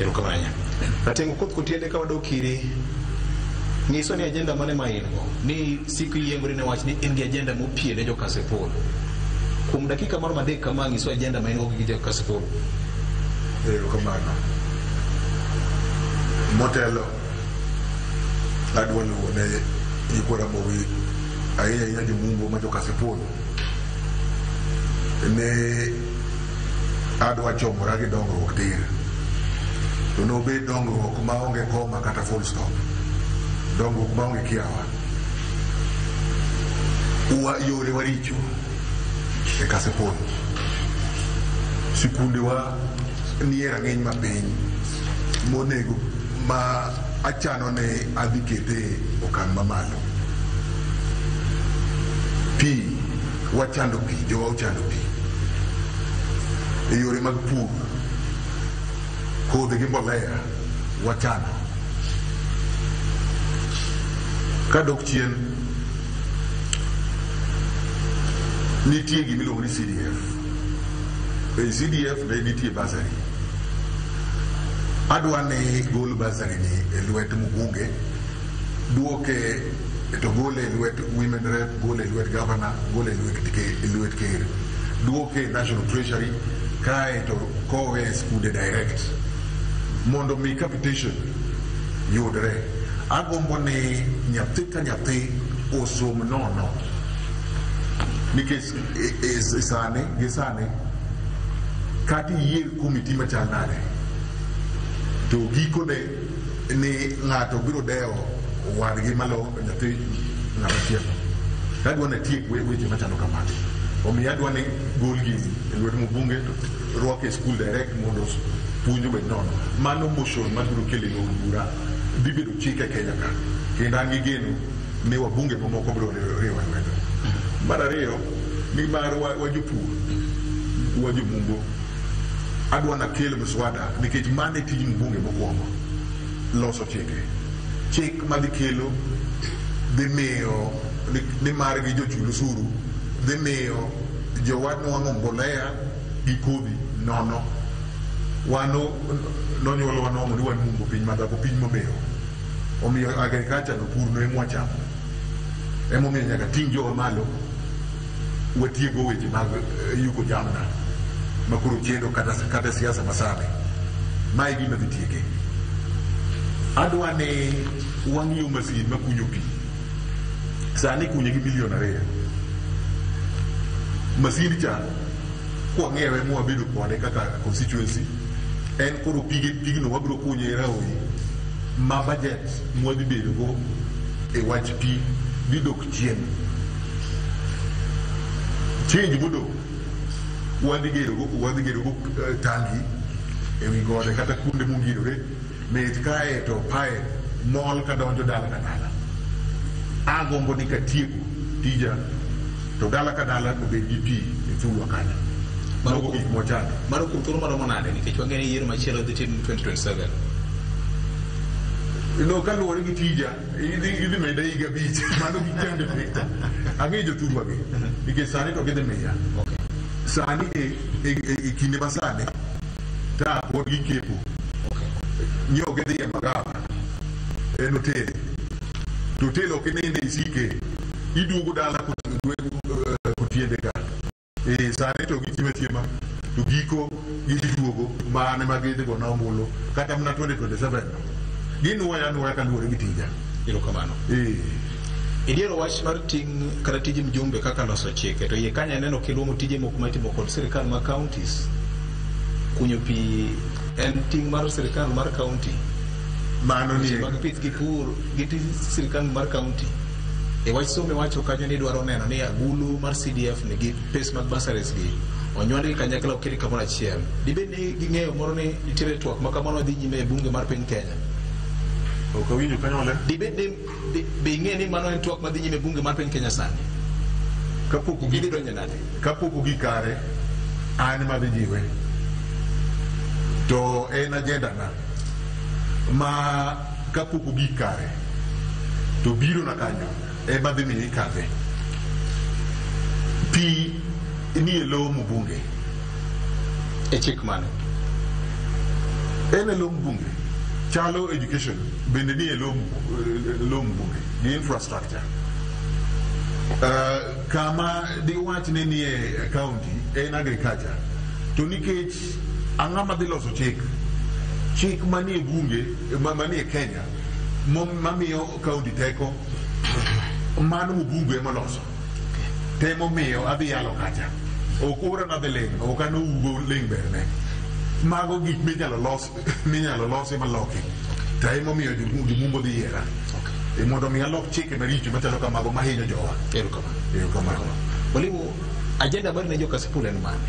Erokamano ahinya. Rateng' Okoth Kotiende ka wadok iri, nyiso ni agenda mane ma in go ni siko iyiengori ne wach ni in gi agenda mopie ne jo-Kasipul. Kuom dakika moro madek kama nyiso agenda ma in go gi jo-Kasipul. Erokamano. Motelo adwa luwo ne nyikwa Ramogi ahinya ahinya jomumbo ma jo-Kasipul ne adwa chomora gi dongruok tir. To nobed dongruok maonge koma kata full stop. Dongruok maonge kiawa. Wa yore waricho e Kasipul. Sikundewa nie rang'iny mapiny monego ma achano ne adhi kete okang' mamalo. Pi wachando pi, jowa ochando pi. E yore mag pur, kodhi gi mbolea wachando. Kadok chien, nitie gima iluongo ni CDF. E CDF ne nitie bursary. Adwa ni gol bursary ni e lwet mbunge, duoke to gole e lwet women rep, gole e lwet governor, gole e lwet ker. Duoke e National Treasury, kae to kowe e skunde direct. Mondo mi capitation yudre. Agombo ni nyathi ka nyathi osom nono. Nikech sani gi sani kata iyier komiti machal nade to gikone ni ng'ato biro dewo wadgi malo nyathi ng'ama chielo. Adwa ni atiek weche machalo kamagi. Omiyo adwa ni gol gini e lwet mbunge to rwake e skul direct mondo puonj obed nono. Mano motion mabiro kelo e od bura dhi bedo chik e Kenya ka. Kendo an gi geno ni wabunge mamoko biro riwo lwedo. Mar ariyo, nimar wa jopur, wa jomumbo, adwa nakel mswada nikech mano e tij mbunge mokwongo, loso chike. Chik madhi kelo dhi miyo nimar gi jochul osuru dhi miyo jowa nwang'o mbolea gi kodhi nono. Wan nonyuolwa nwang'o ni wan mumbo piny madhako, piny momewo. Omiyo agriculture no pur no emwachamo. Emomiyo nyaka ting' jowa malo watiego weche mag yuko jamna makoro chendo kata siasa masani. Mae e gima dhi tieke. Adwa ni wang'iew masin makunyo pi. Sani ikunye gi milion 2. Masin cha kwang'iewe mwabedo kode kaka constituency, en koro pigno wabiro kunye e raoyi ma budget mwadhi bedo go e wach pi dhi dok chien. Change modong' wadhi gero go tangi ewi gode kata kuonde mongirore mit kae to pipe mol kadonjo dala ka dala. Agombo ni katieko tija to dala ka dala obed gi pi e thurwa kanyo. Mago gik mwachando. Mano kuom thuolo maromo nade nikech wang'eyo ni yiero machielo dhi tim 2027. No, kaluwore gi tija, idhi meda higa 5. Mano gichande pita. Ang'eyo jothurwa gi. Nikech sani to gidhi miya. Sani e kinde masani, ta pod gikepo. Nyo gidhi e magawa. En hotel. To hotel ok ininde isike. Iduogo dala kotiende ka. Sani to gichiemo achiema. To giko gidhi duogo mane ma gidhi gona ombulu kata mana 2027 ginuoya anuoya kaluwore gi tija. Erokamano. Idiero wach mar ting' kata tij mjumbe kaka loso chike to iye kanyo aneno kiluomo tije moko matimo kod sirikal mag counties. Kunyo pi en ting' mar sirikal mar county. Mano ni mag pith gi pur gi tij sirikal mar county. E wach somo iwacho kanyo ni idwaro neno ni agulu mar CDF ni gi pes mag bursaries gi onywandgi kanyakla oketgi kamoro achiel. Dibed ni ging'eyo moro ni nitiere twak ma kamano dhi nyime e bunge mar piny Kenya? Ok awinjo kanyo maler. Dibed ni be ing'e ni mano en twak madhi nyime e bunge mar piny Kenya sani? Kapok ogik, Idhi donjo nade? Kapok ogik kare, an ema adhi jiwe. To en agenda na ma kapok ogik kare to biro na kanyo ema dhi miyo ikadhe. Pi nie lo mbunge. E chik mane? En e lo mbunge. Chalo education bende ni e lo mbunge gi infrastructure. Kama diwach ni nie county en agriculture. To nikech ang'ama dhi loso chik, chik manie bunge manie Kenya mamiyo county teko, mano mbunge ema loso. Temo miyo adhi yalo kacha. Ok ora nadhi ling', ok an ugo ling' berne. Mago gik minyalo los, minyalo losi maloki. To emomiyo jomumbo dhi yiera. Mondo mi alok chike maricho machalo kamago mahinyo jowa. Erokamano. Erokamano. Mwalimu, agenda mari ne jo Kasipul en mane?